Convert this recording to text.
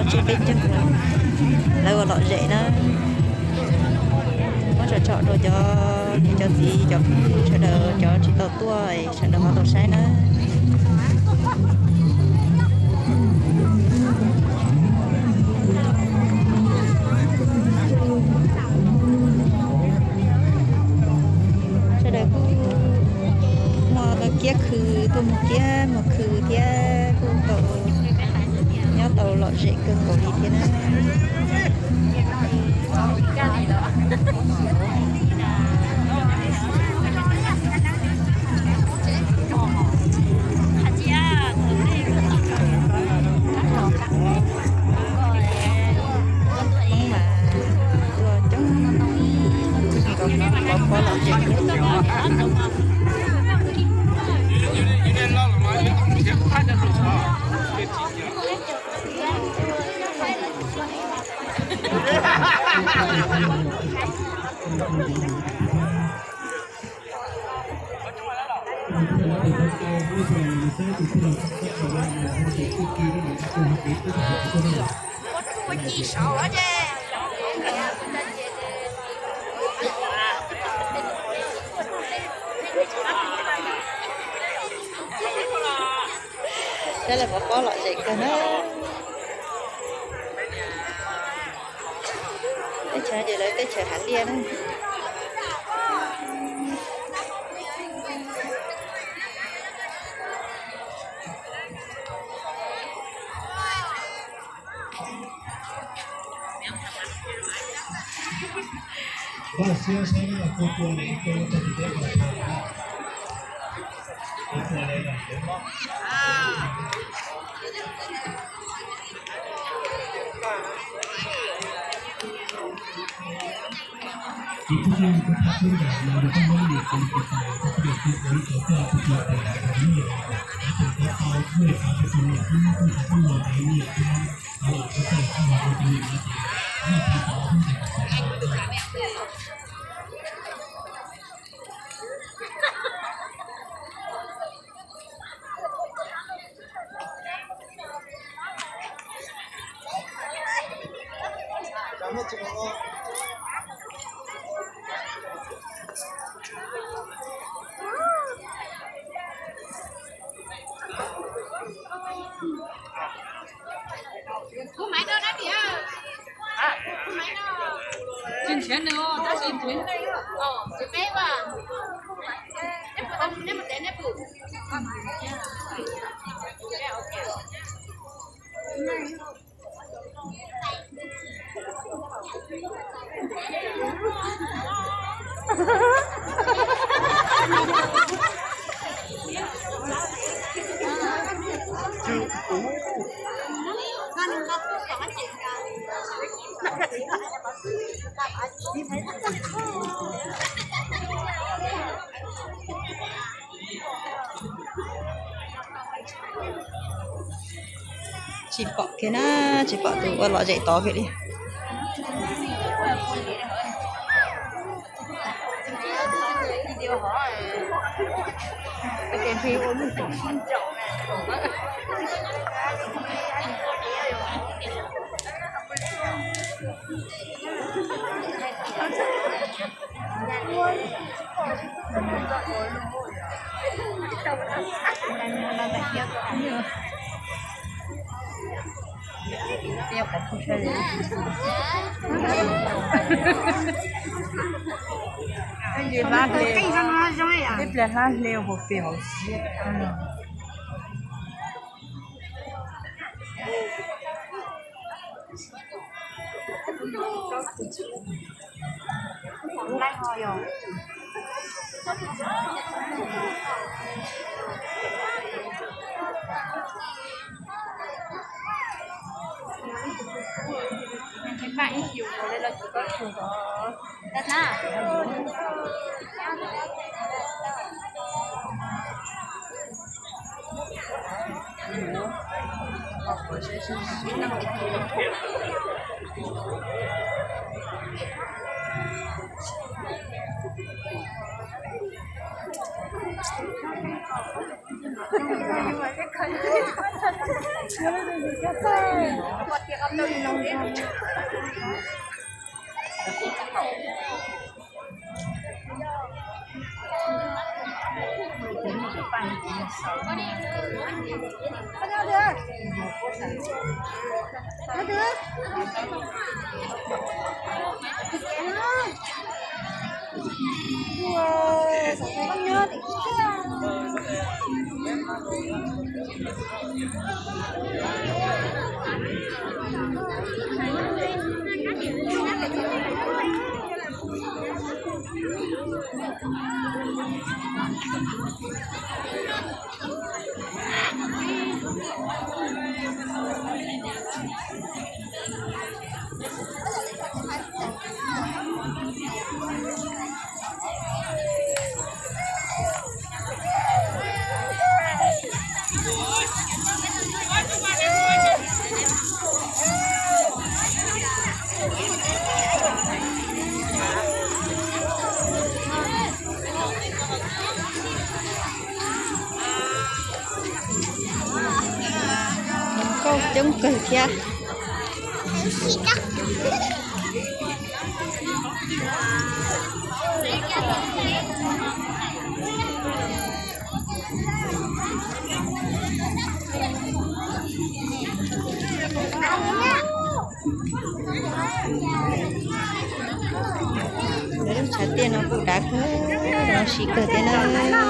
Tsis peb caug lawv ua lom zem na. Muab tsom tsom rau cov niam cov txiv cov phooj ywg sawv daws, cov tsis tau tuaj sawv daws ho tau saib na. Sawv daws kuj muaj kiab khw, tuaj muag kiab muag khw thiab kuj tau nyob tau lom zem kawg nkaus li thiab na. Hmoob mas tuaj coob, pov pob lom zem. Saib lawv pov pob lom zem kawg na. Teb chaws ces lawv teb chaws hav liaj na. Tsis nrhiav nws os, tab sis nrhiav neb, neb mus tev neb pum. Tsis pom kiag na, tsis pom tus ua lom zem tod kiag li. Ib pliag hlab hle ua puas pem hauv siab. Hluas nkauj coob kawg thiab. Lub tshav tiaj no kuj dav kawg, siv kawg thiab na.